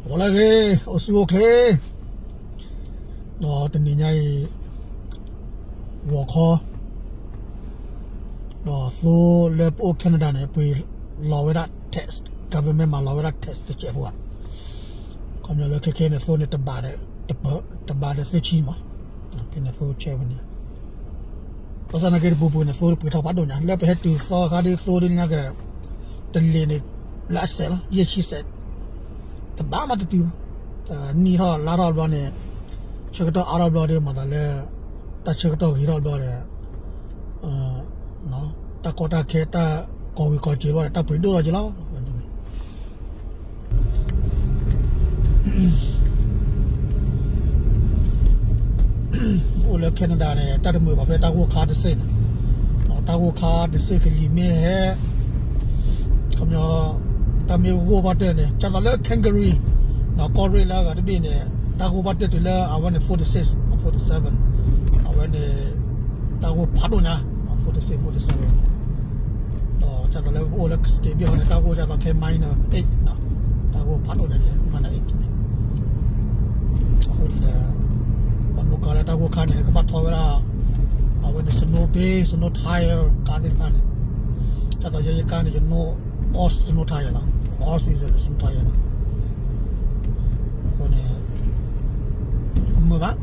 ဂီၤလၢအဂ့ၤ, အိၣ်ဆူၣ်အိၣ်ချ့, ဒီးတနံၤညါအံၤ ဂီၤခီ, ဒီးသိလၢပအိၣ် Canada န့ၣ် ပှ့ၤလီၤဝဲဒၣ် tax, government မၤလီၤဝဲဒၣ် tax တစဲးဖိဧါ, ခီပညီလၢခဲခဲန့ၣ်သိန့ၣ် တဘးဒီးသ့ၣ်ဆံမး, ဖဲန့ၣ်သိဆဲးဖိန့ၣ် ဘၣ်ဆၣ်သနာ်က့တပူၤပူၤန့ၣ် သိပှ့ၤထီၣ်ဖးဒိၣ်ညါ, လၢပဟဲတုၤသီခါဒ်သိဒ်ညါက တလ့ၤန့ၣ် လၢအစဲးလီၤ, ယဲၢ်ဆံစဲး, တဘးမးတတုၤဘၣ်, နံၣ်ထီၣ်လါထီၣ်ဘျီန့ၣ် ဆၢကတီၢ်အါထီၣ်ဘျီဒီး မၤသးလၢ တၢ်ဆၢကတီၢ်ဂ့ၤထီၣ်ဘျီဒီး တၢ်ကီတၢ်ခဲ တၢ်ကီၤဝံၤကီၤစ့ၤဘျီဒီး တၢ်ပှ့ၤဒိၣ်ထီၣ်က့ၤလီၤ. အိၣ်လၢ Canada န့ၣ် တၢ်တမုာ်ဘၣ်ဖဲတၢ်ဂိၢ်ခါတစ့ၢ်န့ၣ်, တၢ်ဂိၢ်ခါတစ့ၢ်ကလံၤမ့ၢ်ဟဲ ခီပညီ တၢ်မ့ၢ်ဂိၢ်ဘၣ်တၢၢ်န့ၣ် ဒ်သိးလၢ Calgary ဒီးကီၢ်ရ့ၣ်လၢအဂၤတဘ့ၣ်န့ၣ် တၢ်ဂိၢ်ဘၣ်တၢၢ်တုၤလၢအဝဲန့ၣ် forty-six, forty-seven, အဝဲန့ၣ် တၢ်ဂိၢ်ဖးဒိၣ်ညါ forty-six, forty-seven, ဒီးဒ်သိးလၢပအိၣ်လၢ state ဘ့ၣ်ဃီန့ၣ် တၢ်ဂိၢ်ဒ်သိးခဲ minus eight, တၢ်ဂိၢ်ဖးဒိၣ်ညါန့ၣ် minus eight န့ၣ်, အဃိန့ၣ်ဒီး ပှၤနီၣ်ကါလၢတၢ်ဂိၢ်ခါန့ၣ် ကဘၣ်ထီဝဲဒၣ် အဝဲန့ၣ် snow base, snow tire ကါသ့ၣ်တဖၣ်န့ၣ်, ဒ်သိးယဲယကါန့ၣ် ယနီၣ် all snow tire လီၤ, all season snow tire လီၤ. အဃိန့ၣ် မုာ်ဘၣ်,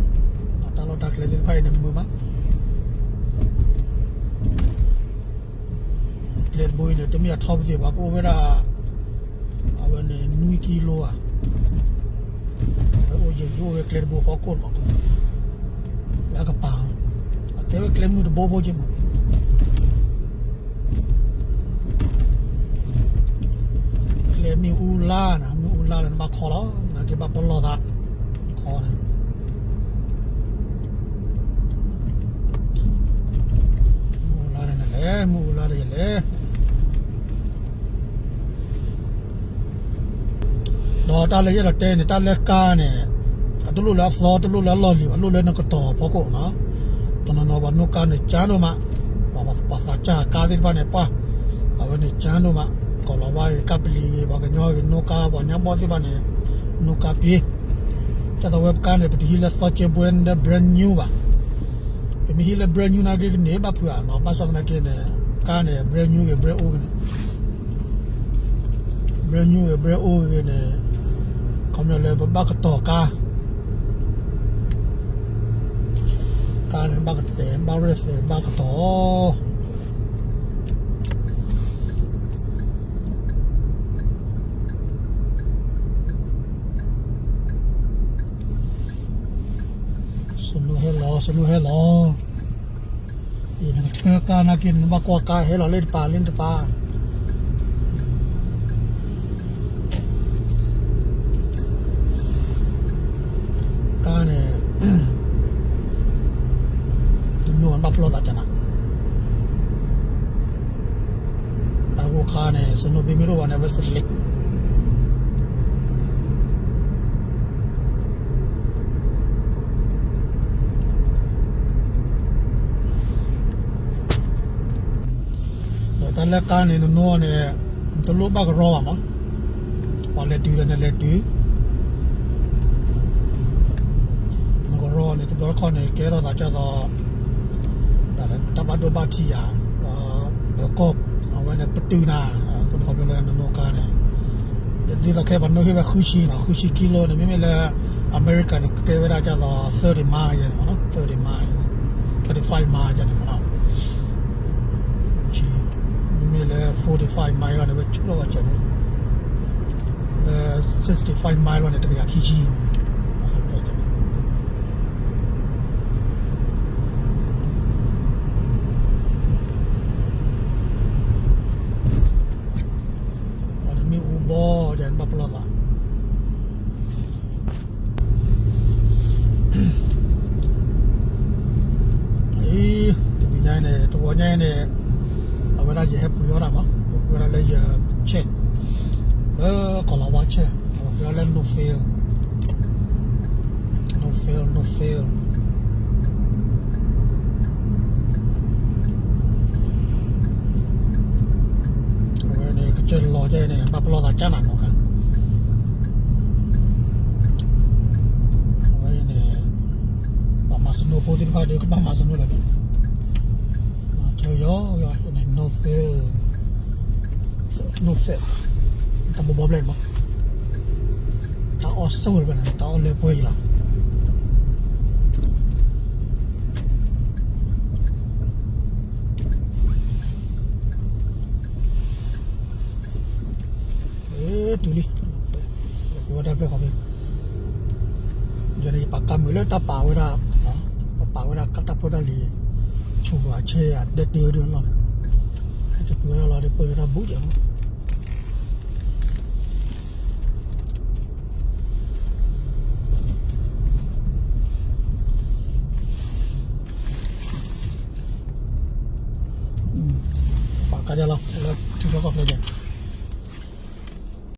တၢ်လီၢ်တၢ်ကျဲသ့ၣ်တဖၣ်အံၤန့ၣ် မုာ်ဘၣ်. ကျဲတဘိအံၤန့ၣ် တမ့ၢ်အထီပသ့ၣ်ဘၣ်, ကအိၣ်ဝဲဒၣ် အဝဲန့ၣ် နွံကံလိဧါ, အဝဲအိၣ်ယဲၢ်ကံ အိၣ်ဝဲကျဲတဘိဖီခိၣ်မး, လၢအကပၤ, အတဲဝဲကျဲမုၢ်တဘိဖိက့မး, ကျဲမ့ၣ်အူလါန့ၣ်, မ့ၣ်အူလါလၢ နဘၣ်ခီလီၤ, နက့ၤဘၣ်ပလီၢ်သး, ခီန့ၣ် မ့ၣ်အူလါလၢနလဲၤ, မ့ၣ်အူလါလၢယလဲၤ, ဒီးတၢ်လၢယအဲၣ်ဒိးတဲန့ၣ် တၢ်လၢကါန့ၣ် အတလိၣ်လၢအသီ, တလိၣ်လၢအလီၢ်လံၤဘၣ်, လိၣ်လၢနကတီၤဖီခိၣ်နီၤ. တနီၤနီၤပှၤနိၣ်ကါန့ၣ် ကၠါဒိၣ်မး, ပှၤသးစၢ်ကါသ့ၣ်တဖၣ်န့ၣ် ပှၤ အဝဲန့ၣ်ကၠါဒိၣ်မး, ကီၤလၤဝါဂ့ၤ, ကပလံၤဂ့ၤ, ပှၤကညီဂ့ၤ, နိၣ်ကါ, ပှၤညါဘီသ့ၣ်တဖၣ်န့ၣ် နိၣ်ကါပ့ၤ, ဒ်သိးဝဲပကါန့ၣ် ပတဟံးလၢသီကၠဲဘှဲ လၢ brand new ဘၣ်. ပမ့ၢ်ဟံးလၢ brand new နာ်က့ကန့ၢ်ဘၣ်ဖုးဧါနီၤ, ဘၣ်ဆၣ်သနာ်က့န့ၣ် ကါန့ၣ် brand new ဂ့ၤ brand old ဂ့ၤန့ၣ်, brand new ဂ့ၤ brand old ဂ့ၤန့ၣ်, ခီပညီလၢပဘၣ်ကတီၤကါ, ကါန့ၣ် ဘၣ်ကတဲာ်, ဘၣ်ရဲၣ်သဲး, ဘၣ်ကတီၤ စနူဟဲလီၤ, စနူဟဲလီၤ, အံၤနကထၢကါနာ်က့န့ၣ် နဘၣ်ကွၢ်ကါဟဲလီၤလၢတပၤ လၢတပၤ, ကါန့ၣ် တနူဘၣ်ပလီၢ်သးကနၤ, တၢ်ဂိၢ်ခါန့ၣ် စနူဘ့မ့ၢ်တအိၣ်ဘၣ်န့ၣ် အဝဲစလ့း ဒီးတၢ်လၢကါန့ၣ် နနူန့ၣ် နတလိၣ်ဘၣ်ကရီဘၣ်မး, ပှၤလဲၤတုၤဒီးနလဲၤတုၤ, နကရီန့ၣ် တဘျီတခီၣ်န့ၣ် ကဲထီၣ်သးဒ်သိး တၢ်ဘၣ်ဒိဘၣ်ထံးယၤ, ပၢၤကီၢ် အဝဲန့ၣ်ပတုာ်နၤ, အဃိန့ၣ်ခီဖျိလၢနနူကါန့ၣ် ဒ်သိးခဲပှၤနုာ်ဟ့ၣ်ဝဲဃုဆံနီၤ, ဃုဆံကံလိန့ၣ် မ့မ့ၢ်လၢ အမဲရကၤန့ၣ် ကဲဝဲဒၣ်ဒ်သိး thirty mile ယဲၢ်န့ၣ်မးနီၤ, thirty mile, twenty-five mile ယဲၢ်န့ၣ်မးနီၤ, မ့မ့ၢ်လၢ forty-five mile လီၤန့ၣ် ဝဲဆူၣ်ထီၣ်ဝဲကဲးဖိ, လၢ sixty-five mile လီၤန့ၣ် တကယၤခံဆံ မ့ၢ်အူဘီ ယဲၢ်န့ၣ် ဘၣ်ပလီၢ်သး အံၤ တနံၤညါအံၤန့ၣ် တဂီၤညါအံၤန့ၣ် အဝဲဒၣ်ယဟဲပှ့ၤအီၣ်ဒၣ်မး ပှ့ၤအီၣ်ဒၣ်လၢယ check လၢကီၤလၤဝါ check ပှ့ၤအီၣ်လၢ no fail, no fail, no fail. အဝဲန့ၣ် ကစၢၢ်လီၤကဲန့ၣ် ဘၣ်ပလီၢ်သးကၢ်နၤနီၤခါ, ဒိဖိသ့ၣ်တဖၣ်ဒီးကဘၣ်မၤစၢၤမ့ၢ်လီၤ, မၤစၢၤယီၤယီၤန့ၣ် no fail, no fail, တၢ်ဘီဘီဖျၢၣ်န့ၣ်မး, တၢ်အီၣ်ဆိၣ်တဖျၢၣ်န့ၣ် တၢ်အီၣ်လၢပှဲၤအံၤလီၤ. တုၤလံ, ဝဲတၢ်ဖျၢၣ်ခီဖျိ, ယန့ၣ် ယပာ်ကါမုာ်လၢတၢ်ပာ်ဝဲဒၣ်, ပပာ်ဝဲဒၣ်တၢ်ဖိတၢ်လံၤ, ဆူၣ်ဘၣ်ဆဲးအဒဲတ့ဝဲဒၣ်လီၤန့ၣ်, ဟဲက့ၤပှ့ၤဝဲဒၣ်လီၤဒီး ပှ့ၤဝဲဒၣ်ဘူးကဲး